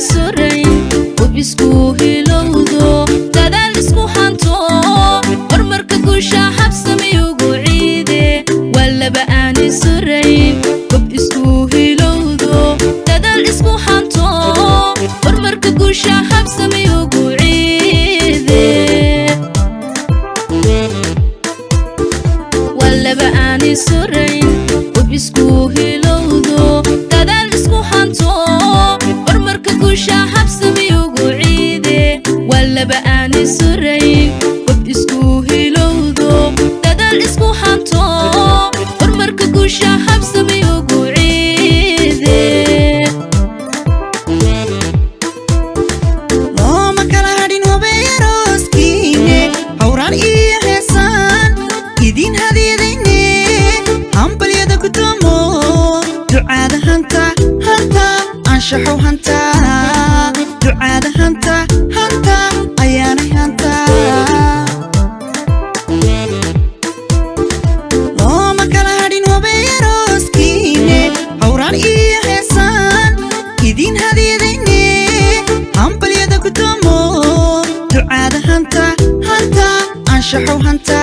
isurayn, hub isku hilowdo, dadaal isku hanto, horumarka guusha habsami ugu ciide. Waa laba aan isurayn, hub isku hilowdo, dadaal isku hanto, horumarka guusha habsami ugu ciide. Waa laba aan isurayn, hub isku hilowdo, dadaal isku hanto, horumarka guusha habsami ugu ciide. Waa laba aan isurayn, hub isku hilowdo, dadaal isku hanto, horumarka guusha habsami ugu ciide. Looma kala hadhin hobeerooskiine, hawraan iyo heesaan idiin hadiyadayne. Hambalyada gudoomo, ducaada hanta hanta, anshaxow hanta, ducaada hanta hanta, ayaanay hanta. Looma kala hadhin hobeerooskiine, hawraan iyo heesaan idiin hadiyadayne. Hambalyada gudoomo, ducaada hanta hanta, anshaxow hanta.